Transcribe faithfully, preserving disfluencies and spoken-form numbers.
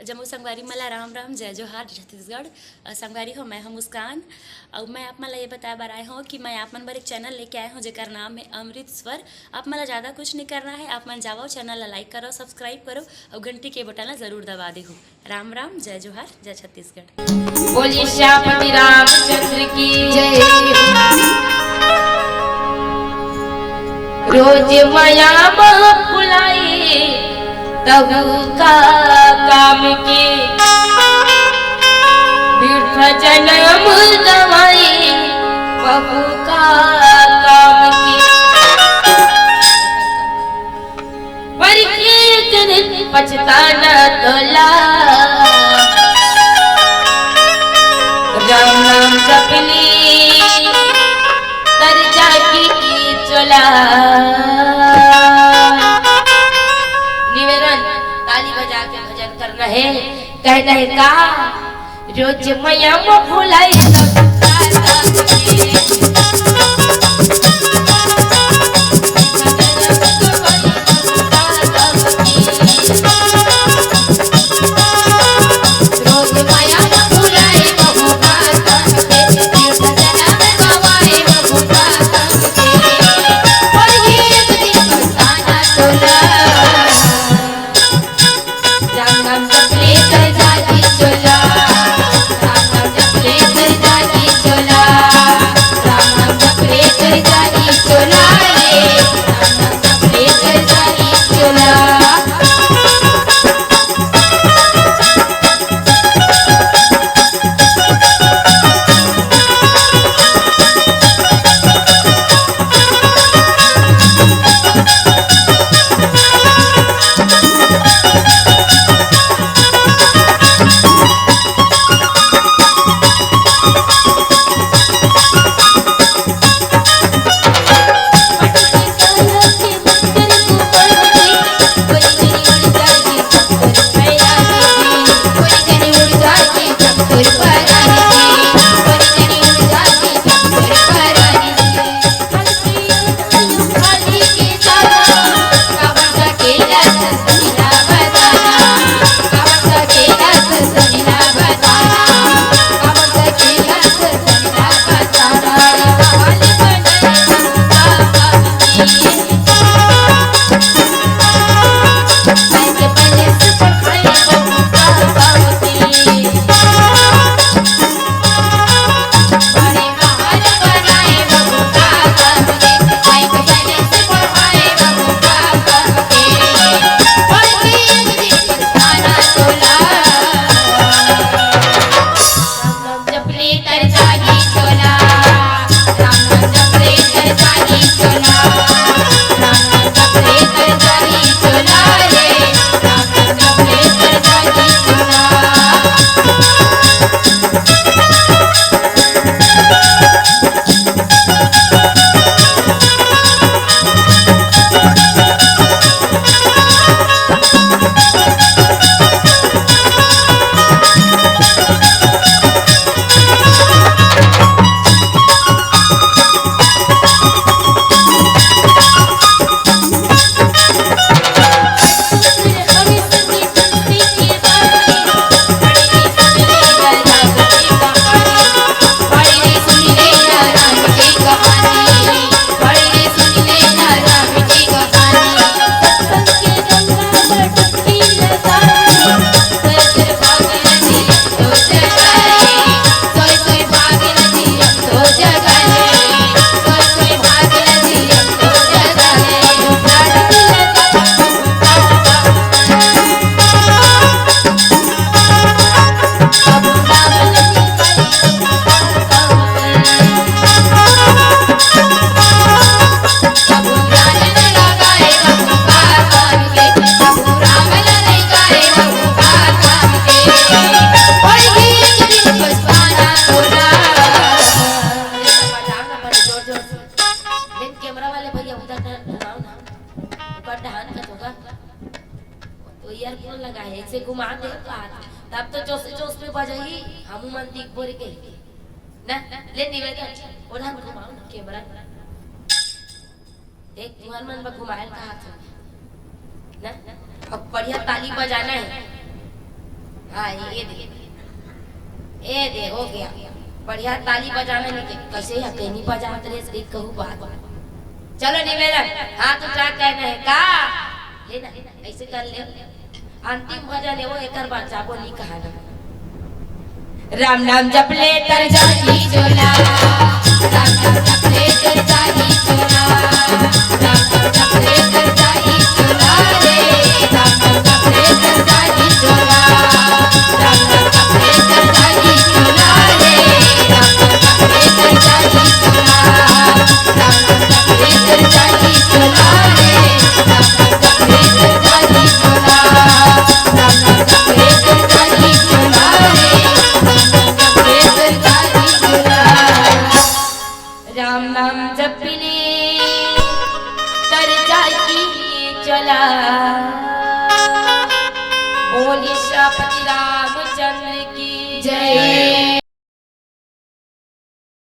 जम्मो संगवारी मन ला राम राम, जय जोहार, जय छत्तीसगढ़। अ, संगवारी हो, मैं हूं मुस्कान। अउ मैं आप मन ला ये बताए बर आए हूं कि मैं आप मन बर एक चैनल लेके आए हूं, जेकर नाम है अमृत स्वर। आप मन ला ज्यादा कुछ नहीं करना है, आप मन जावव, चैनल ला लाइक करव, सब्सक्राइब करव अउ घंटी के बटन ला जरूर दबा देहू। राम राम, जय जोहार, जय छत्तीसगढ़। बोलिए श्यामपति रामचंद्र की जय। रोज मया म भुलाई तहु का काम के, बिरथा जनम गवाई बहू का काम के। पर के जन पछताना तोला, राम नाम जपली तर जागी चोला। निवेदन, ताली बजा के भजन करना है, कहना है का? रोज मया म भुलाई तब लेकिन कैमरा वाले भैया उधर ध्यान घुमाओ ना, ऊपर ध्यान का होगा। तो ईयरफोन लगा है, एक से घुमा दे तो हाथ, तब तो जोश जोश में बजाई, हम मन दिख बोल के ना। ले निवेदन, उधर घुमाओ ना कैमरा। देख, तुहर मन बर घुमाए का हाथ है ना, अब बढ़िया ताली बजाना है। हाँ, ये दे, ये दे, हो गया। बढ़िया ताली बजाना नहीं के, कैसे हथेनी बजात रहे, सही कहू बात। चलो निवेदन, हाथ उठा के नहीं का, ले ना, ऐसे कर ले। अंतिम भजन है वो, एकर बाद जाबो नहीं कहा ना। राम नाम जप ले तर जाई जोला, राम नाम जप ले तर जाई जोला, राम नाम जप ले तर जाई जोला रे, राम नाम जप ले तर जाई जोला, राम नाम जप ले तर जाई जोला रे, राम नाम जप ले तर जाई जोला, राम नाम जप ले तर जाई जोला रे, राम नाम जप ले तर जाई जोला, राम नाम जप ले तर जाई जोला रे, राम नाम जप ले तर जाई जोला। राम नाम जपले तर जाई जोला। बोली श्रीपति रामचंद्र की जय।